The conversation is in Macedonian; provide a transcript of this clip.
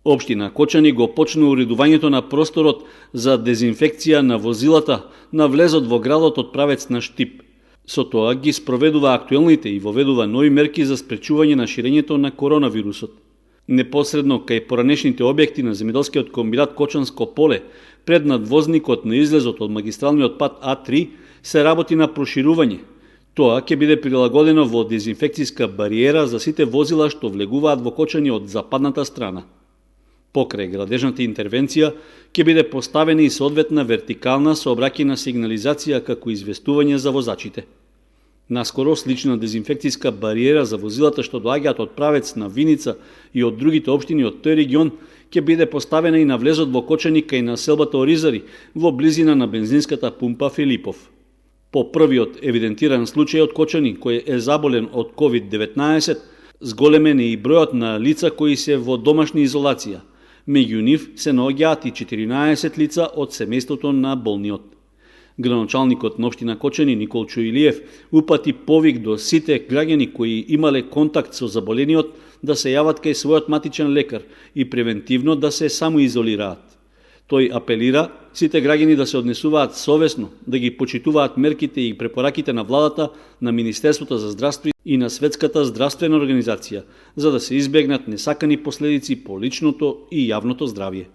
Општина Кочани го почна уредувањето на просторот за дезинфекција на возилата на влезот во градот од правец на Штип. Со тоа ги спроведува актуелните и воведува нови мерки за спречување на ширењето на коронавирусот. Непосредно кај поранешните објекти на земјоделскиот комбинат Кочанско поле, пред надвозникот на излезот од магистралниот пат А3, се работи на проширување. Тоа ќе биде прилагодено во дезинфекцијска бариера за сите возила што влегуваат во Кочани од западната страна. Покрај градежната интервенција ќе биде поставена и соодветна вертикална сообраќајна сигнализација како известување за возачите. Наскоро слична дезинфекцијска бариера за возилата што доаѓаат од правец на Виница и од другите општини од тој регион ќе биде поставена и на влезот во Кочани кај населбата Оризари во близина на бензинската пумпа Филипов. По првиот евидентиран случај од Кочани кој е заболен од COVID-19, зголемен е и бројот на лица кои се во домашна изолација. Меѓу нив се наоѓаат и 14 лица од семејството на болниот. Градоначалникот на општина Кочани Николчо Илиев упати повик до сите граѓани кои имале контакт со заболениот да се јават кај својот матичен лекар и превентивно да се самоизолираат. Тој апелира сите граѓани да се однесуваат совесно, да ги почитуваат мерките и препораките на владата, на Министерството за здравство и на Светската здравствена организација, за да се избегнат несакани последици по личното и јавното здравје.